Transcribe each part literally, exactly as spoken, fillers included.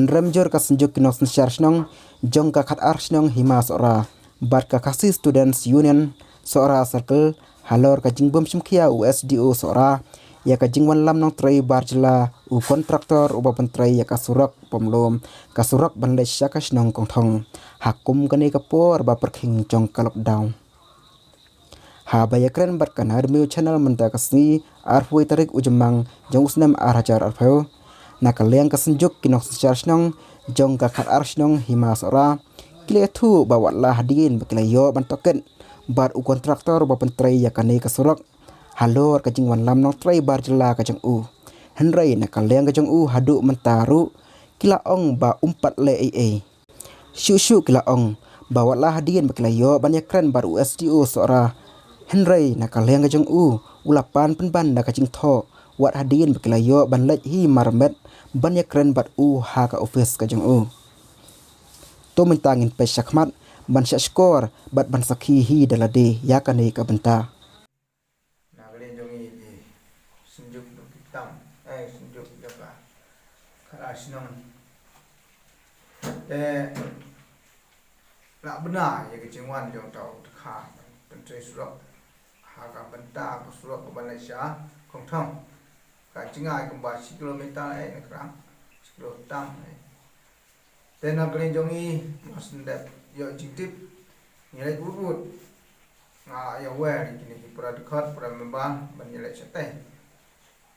Rem jur ka Synjuk ki Nongsynshar Shnong jong ka khatar shnong Hima Sohra bad ka Khasi Students Union Sohra Circle halor ka jingbym shimkhia u S D O Sohra ïa ka jingwanlam nongtrei bar jylla, u kontraktor uba pyntrei ïa ka surok pom lum, ka surok ban leit sha ka shnong Kongthong ha kum kane ka por ba pyrkhing jong ka lockdown. Haba ïakren bad ka Nongrim Channel mynta ka sngi arphew tarik u Jymmang jong u snem ar hajar arphew, na ka liang ka Synjuk ki Nongsynshar Shnong jong ka khatar shnong Hima Sohra ki la ïathuh ba wat la hadien ba ki la ïoh ban tohkit bad u kontraktor ba pyntrei ïa kane ka surok halor ka jingwanlam nongtrei bar jylla ka jong u, hynrei na ka liang ka jong u haduh mynta ruh ki la ong ba um pat leh ei ei. Shuh shuh ki la ong ba wat la hadien ba ki la ïoh ban ïakren bad u S D O Sohra, hynrei na ka liang ka jong u u la pan pynban da ka jingthoh wat hadien ba ki la ïoh ban leit hi marmet ban ïakren bad u ha ka office ka jong u. To mynta ngin peit shakhmat ban shah shkor bad ban sakhi hi da lade ïa kane ka bynta. Na ka liang jong ngi ki Synjuk jong ki tam, eh, Synjuk jong ka khatar shnong, te la bna ïa ka jingwan jong uta u dkhar pyntrei surok ha ka bynta ka surok kaba leit sha Kongthong, ka jngai kumba shi kilometer, eh, na krang shi kilo tam, eh. Te na ka liang jong ngi, nga sngewdep ïoh jingtip, ngi leit wut wut. Nga ïa wer ïa kine ki para dkhot, para member ban ïa leit shatei.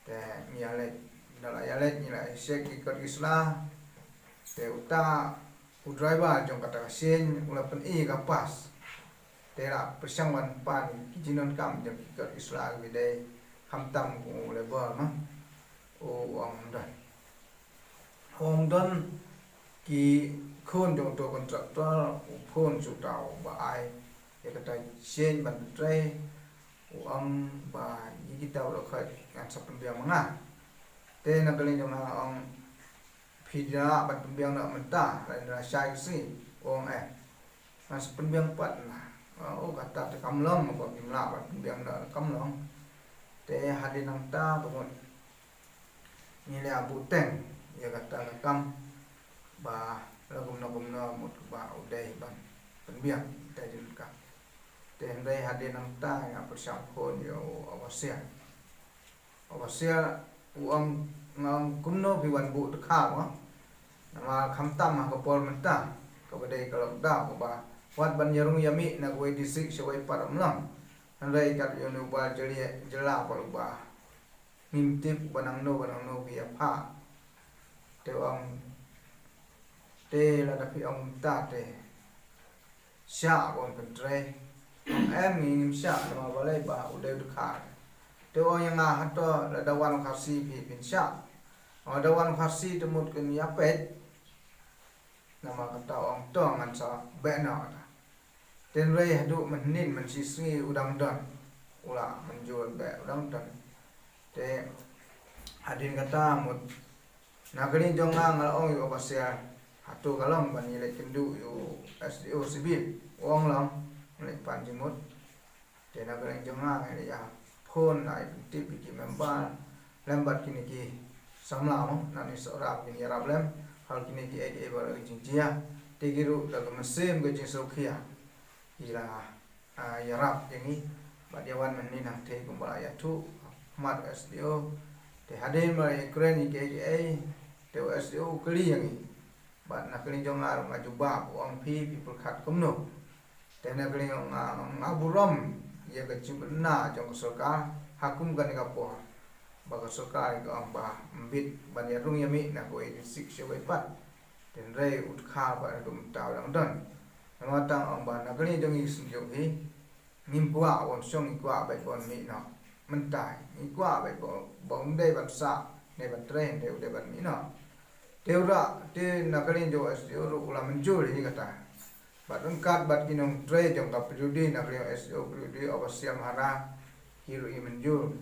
Te ngi ïa leit, da la ïa leit ngi la ïa check ki kot ki sla. Te uta u driver jong kata ka sien u la pyni ka pass. Te la pyrshang ban pan ki jingdonkam jong ki kot ki sla kiba dei, khamtam kum u labour ma, u ong ym don. U ong ym don. Ki khun jong uto u kontraktor u phone sha uta uba ai ïa kata ka sien ban pyntrei, u ong ba ïa kita u la khot ngan sa pynbiang ma nga. Te na ka liang jong nga nga ong, phi dei ban pynbiang noh mynta lane lashai ka sngi? U ong, eh, ngan sa pynbiang pat na. Oh, kata te kam long, ba phim lah ban pynbiang noh kam long. Te hadien nangta ka mut ngi la buh teng ïa kata ka kam ba la kumno kumno mut ba u dei ban pynbiang ïa kata jingdonkam. Te hynrei hadien nangta nga pyrshang phone ïa u overseer. Overseer u ong, nga ong kumno phi wan buh dkhar mo? Namar khamtam ha ka por mynta kaba dei ka lockdown kaba wat ban ïarung ïamih na kawei district sha kawei pat ym long. Hynrei kat ïa une u bar jylla, jylla pat uba ngim tip ba nangno ba nangno ki ïa phah. Te u ong, te lada phi ong kumta te shah ban pyntrei. Em, ngi ngim shah, namar balei? Ba u dei u dkhar. Te u ong ïa nga, hato lada wan u Khasi phi phin shah? Lada wan u Khasi te mut kin ïa peit. Namar kata u ong to ngan sa beh noh kata. Te hynrei haduh mynhynnin mynshisngi u dang don. U la mynjur beh u dang don. Te hadien kata mut na ka liang jong nga nga la ong ïa u overseer, hato ka long ban ïaleit kynduh ïa u S D O Civil? U ong long, leit pan jingmut. Te na ka liang jong nga nga la ïa phone, la ïa pyntip ïa ki member lem bad kine ki samla mo na Hima Sohra ba kin ïarap lem halor kine kiei kiei baroh ki jingjia. Te ki ruh da ka mynsiem ka jingsngewkhia ki la, ah, ïarap ïa ngi bad ïa wan mynhynnin hangtei kumba la ïathuh ha khmat u S D O. Te hadien ba la ïakren ïa kiei kiei te u S D O u kylli ïa ngi. Bad na ka liang jong nga ruh nga jubab, u ong phi, phi pyrkhat kumno? Te na ka liang jong nga, nga burom ïa ka jingpynbna jong ka sorkar ha kum kane ka por. Ba ka sorkar ka ong ba ym bit ban ïarung ïamih na kawei district sha kawei pat. Te hynrei u dkhar bad haduh mynta u dang don. Namar tang ong ba na ka liang jong ngi ki synjuk hi, ngim kwah ban shong, ngi kwah beit ban mih noh mynta. Ngi kwah beit ba, ba um dei ban sah ne ban trei, hynrei u dei ban mih noh. Te u la, te na ka liang jong u S D O ruh u la mynjur ïa kata. Bad ryngkat bad ki nongtrei jong ka P W D, na ka liang jong u S D O, P W D, overseer, mahara, ki ruh ki mynjur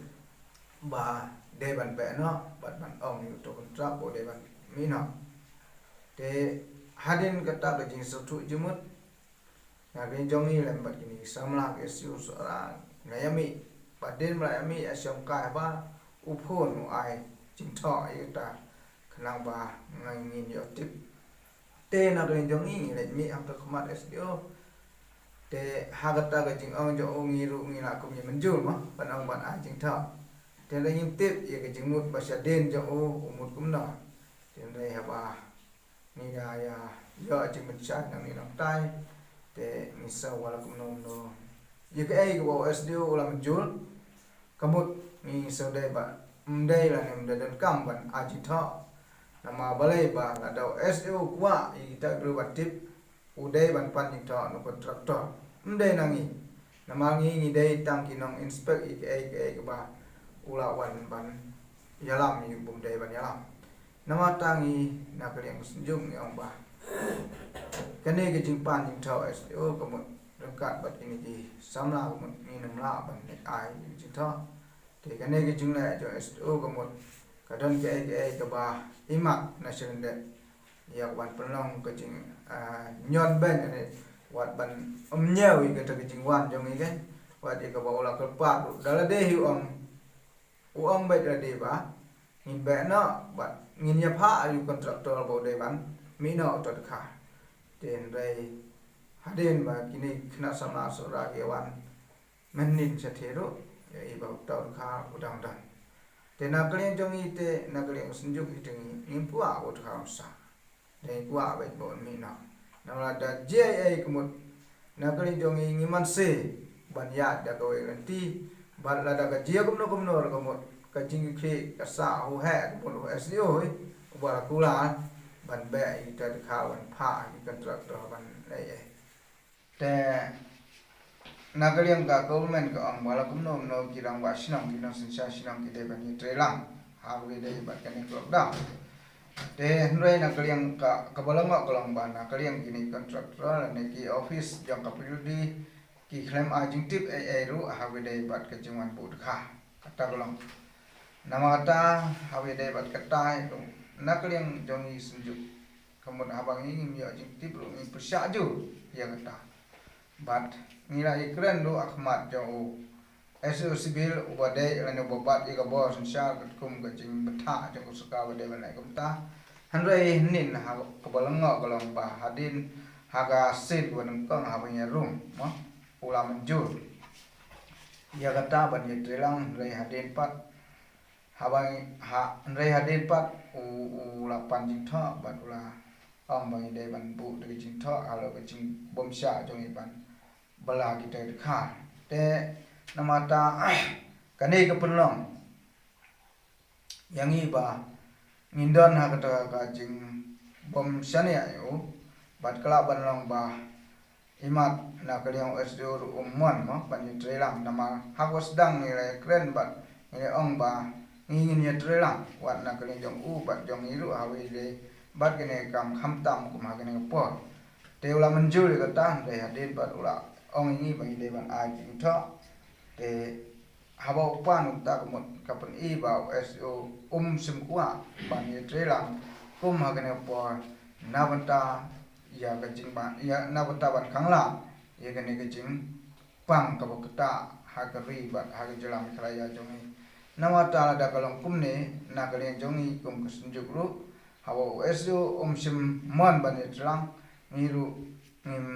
ba dei ban beh noh bad ban ong ïa uto u kontrak ba u dei ban mih noh. Te hadien kata ka jingsngewthuh jingmut, na ka liang jong ngi lem bad kine ki samla ki S D O Sohra, nga ïamih. Bad hadien ba la ïamih, ïa shongkai ba u phone u ai jingthoh ïa kata ka nang ba ngi ngin ïoh tip. Te na ka liang jong ngi ngi leit mih hangta khmat S D O. Te ha kata ka jingong jong u ngi ruh ngi la kum ngi mynjur mo ban ong ban ai jingthoh. Te hynrei ngim tip ïa ka jingmut ba shadien jong u u mut kumno. Te hynrei haba ngi da ïa ïoh jingpynshai nangne nangtai. Te ngi sngew ba la kumno kumno ïa kaei kaba u S D O u la mynjur. Ka mut ngi sngewdei ba ym dei lane ym da donkam ban ai jingthoh. Namar balei ba lada u S D O u kwah ïa kita ki briew ban tip, u dei ban pan jingthoh na u contractor. Ym dei na ngi. Namar ngi ngi dei tang ki nong inspect ïa kaei kaei kaba u la wan ban ïalam ïa u bym dei ban ïalam. Namar kata ngi na ka liang ka Synjuk ngi ong ba kane ka jingpan jingthoh S D O ka mut ryngkat bad kine ki samla ka mut ngin ym lah ban leit ai jingthoh. Te kane ka jingleh jong S D O ka mut ka don kaei kaei kaba imat na sha lyndet ïa ka ban pynlong ka jing, ah, ñion beiñ ne wat ban ym ñiew ïa kata ka jingwan jong ngi, wat ïa kaba u la kyrpad ruh da lade hi u ong u ong beit lade ba ngin beh noh bad ngin ïa phah ïa u contractor ba u dei ban mih noh uta u dkhar. Te hynrei hadien ba kine ki khynnah samla Sohra ki wan mynnin shatei ruh ïa i ba uta u dkhar u dang don. Te na ka liang jong ngi te na ka liang Synjuk hi te ngi ngim kwah u dkhar u sah. Dei kwah beit ba un mih noh. Namar lada jia ei ei ka mut na ka liang jong ngi ngi man se ban ïaid da kawei ka lynti bad lada ka jia kumno kumno ruh ka mut ka jingkitkhlieh ka sah ha u heh ka mut u S D O hi uba la kular ban beh ïa kita ki dkhar ban phah ïa ki contractor ban leh ei. Te na ka liang ka government ka ong ba la kumno kumno ki rangbah shnong ki nongsynshar shnong ki dei ban ïatreilang ha kaba ïadei bad kane ka lockdown. Te hynrei na ka liang ka, kaba la ngoh ka long ba na ka liang kine ki contractor lane ki office jong ka P W D ki khlem ai jingtip ei ei ruh ha kaba ïadei bad ka jingwan buh dkhar. Kata ka long. Namar kata ha kaba ïadei bad kata hi ruh na ka liang jong ngi Synjuk ka mut haba ngi ngim ïoh jingtip ruh ngi pyrshah jur ïa kata. Bad ngi la ïakren ruh ha khmat jong u S D O Civil uba dei lane uba bat ïa ka bor synshar katkum ka jingbthah jong ka sorkar ba dei ban leh kumta. Hynrei hynnin ha kaba la ngoh ka long ba hadien ha ka sien kaba nyngkong haba ngi ïarum mo u la mynjur ïa kata ban ïatreilang hynrei hadien pat haba ngi ha hynrei hadien pat u u la pan jingthoh bad u la ong ba ngi dei ban buh da ka jingthoh halor ka jingbymshah jong ngi ban bylla kita ki dkhar. Te namar kata kane ka pynlong ïa ngi ba ngin don ha kata ka jingbymshaniah ïa u bad ka lah ban long ba imat na ka liang u S D O ruh um mon mo ban ïatreilang namar ha kaba sdang ngi la ïakren bad ngi la ong ba ngi ngin ïatreilang wat na ka liang jong u bad jong ngi ruh ha kaba ïadei bad kane ka kam khamtam kum ha kane ka por. Te u la mynjur ïa kata hynrei hadien pat u la ong ïa ngi ba ngi dei ban ai jingthoh. Te haba u pan uta ka mut ka pyni ba u S D O um shym kwah ban ïatreilang kum ha kane ka por na bynta ïa ka jingban ïa na bynta ban khang lad ïa kane ka jingpang kaba ktah ha ka ri bad ha ka jylla Meghalaya jong ngi. Namar kata lada ka long kumne na ka liang jong ngi kum ka Synjuk ruh haba u S D O um shym mon ban ïatreilang ngi ruh ngim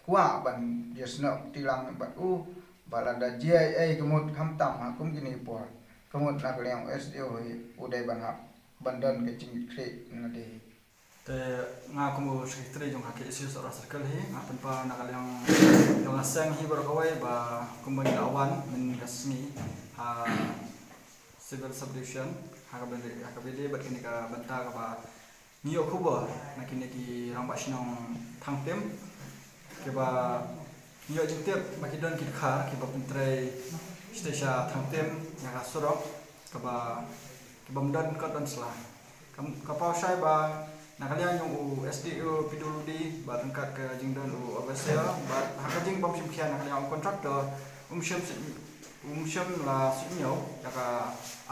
kwah ban ïasnoh kti lang bad u ba lada jia ei ei ka mut khamtam ha kum kine ki por ka mut na ka liang u S D O hi u dei ban hap ban don ka jingkitkhlieh na dei. Te nga kum u secretary jong ka K S U Sohra Circle hi nga pynpaw na ka liang jong ka seng hi baroh kawei ba kumba ngi la wan mynne ka sngi ha Civil Subdivision ha kaba ïadei ha kaba ïadei bad kane ka bynta kaba ngi ïoh khubor na kine ki rangbah shnong thang tim kiba ngi ïoh jingtip ba ki don ki dkhar kiba pyntrei shatei sha thang tim ïa ka surok kaba kibym don kot don sla. Ka paw shai ba na ka liang jong u S D O P W D bad ryngkat ka jingdon u overseer bad ha ka jingbym shim khia na ka liang u contractor um shym um shym la suidñiew ïa ka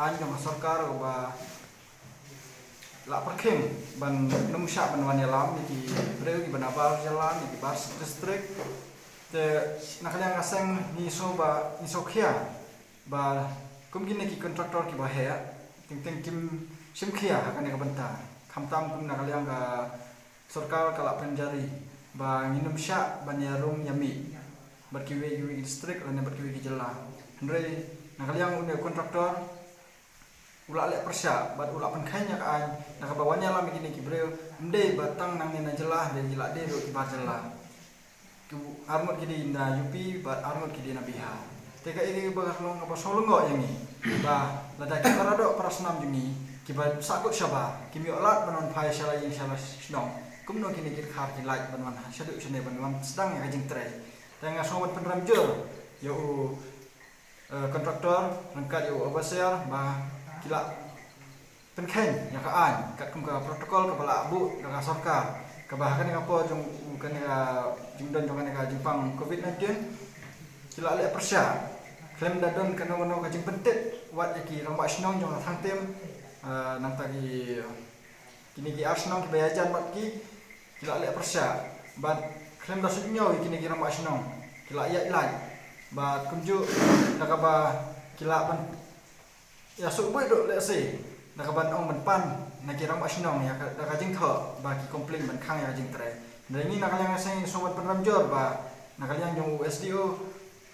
aiñ jong ka sorkar ba la pyrkhing ban nym shah ban wan ïalam ïa ki briew kiba na bar jylla ïa ki bar district. Te na ka liang ka seng ngi sngew ba ngi sngew khia ba kum kine ki contractor kiba heh teng teng kim shim khia ha kane ka bynta. Khamtam kum na ka liang ka sorkar ka la pynjari ba ngin ym shah ban ïarung ïamih bad kiwei kiwei ki district lane bad kiwei ki jylla. Hynrei na ka liang une u contractor u la leh pyrshah bad u la pynkheiñ ïa ka aiñ, na kaba wan ïalam ïa kine ki briew ym dei ba tang nangne na jylla, hynrei ki la dei ruh ki bar jylla. Ki arngut ki dei na U P bad arngut ki dei na Bihar. Te kaei kaba ka long kaba sngewlyngngoh ïa ngi ba lada ki para doh para snam jong ngi kiba sahkut shabar kim ïoh lad ban wan phai sha la ïing sha la shnong, kumno kine ki dkhar ki lait ban wan shaduh shane ban wan sdang ïa ka jingtrei? Te nga sngew ban pynrem jur ïa u eh, contractor ryngkat ïa u overseer ba ki la pynkheiñ ïa ka aiñ katkum ka protocol kaba la buh da ka sorkar, kaba ha kane ka por jong u, kane ka jingdon jong kane ka jingpang covid nineteen ki la leh pyrshah khlem da don kano kano ka jingpyntip wat ïa ki rangbah shnong jong ka thang tim, eh, nangta ki kine ki ar shnong kiba ïajan bad ki, ki la leh pyrshah bad khlem da sngewthuh ïa kine ki rangbah shnong ki la ïaid lait bad kumjuh da kaba ki la ban ïa suk buit ruh lehse da kaba ong ban pan na ki rangbah shnong ïa ka, da ka jingthoh ba ki complain ban khang ïa ka jingtrei. Hynrei ngi na ka liang ka seng ngi sngew ban pynrem jur ba na ka liang jong u S D O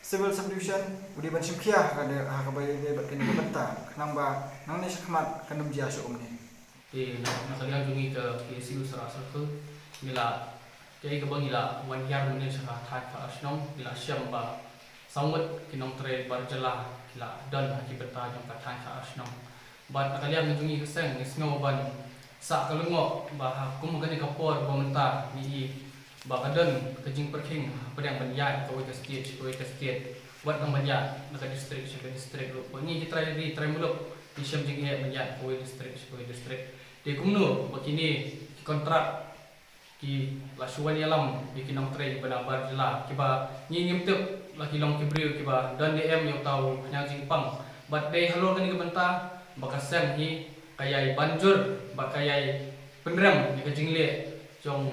Civil Subdivision u dei ban shim khia ha ka, ha kaba ïadei bad kane ka bynta khnang ba nangne shakhmat kan ym jia shuh kumne. Te na, na ka liang jong ngi ka K S U Sohra Circle, ngi la, kaei kaba ngi la wan hiar mynne sha ka thaiñ ka Arshnong, ngi la shem ba saw ngut ki nongtrei bar jylla ki la don ha ki bynta jong ka thaiñ ka Arshnong. Bad na ka liang jong ngi ka seng ngi sngew ban sah ka lyngngoh ba ha kum kane ka por ba mynta ngi i ba ka don ka jingpyrkhing hapdeng ban ïaid kawei ka state sha kawei ka state, wat tang ban ïaid na ka district sha ka district ruh. Ba ngi ki trai ri trai muluk ngi shem jingeh ban ïaid kawei district sha kawei district. Te kumno ba kine ki kontrak ki la shu wan ïalam ïa ki nongtrei kiba na bar jylla kiba ngi ngim tip la ki long ki briew kiba don ne em ïa uta u khñiang jingpang. Bad dei halor kane ka bynta ba ka seng hi ka ïai ban jur bad ka ïai pynrem ïa ka jingleh jong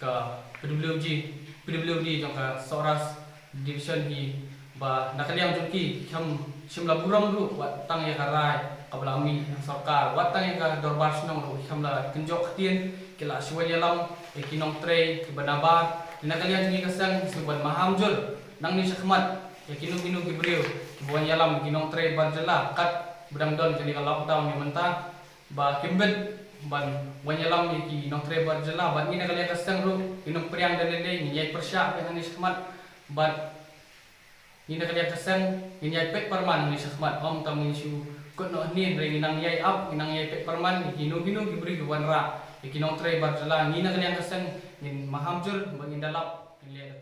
ka P W G, P W D jong ka Sohra Division hi ba na ka liang jong ki kham shym la burom ruh wat tang ïa ka rai kaba la mih na sorkar, wat tang ïa ka dorbar shnong ruh kham la kynjoh ktien, ki la shu wan ïalam ïa ki nongtrei kiba na bar. Na ka liang jong ngi ka seng ngi shu ban maham jur nangne shakhmat ïa kino kino ki briew kiba wan ïalam ïa ki nongtrei bar jylla kat ba dang don kane ka lockdown ïa mynta. Ba kim bit ban wan ïalam ïa ki nongtrei bar jylla, bad ngi na ka liang ka seng ruh ngin ym pdiang da lei lei, ngin ïai pyrshah beit nangne shakhmat. Bad ngi na ka liang ka seng ngin ïai peit pyrman nangne shakhmat, ym tang ngin shu kut noh hangne, hynrei ngin nang ïai ap, ngin nang ïai peit pyrman ïa kino kino ki briew ki wanrah ïa ki nongtrei bar jylla. Ngi na ka liang ka seng ngin maham jur ba ngin da lap, ngin leh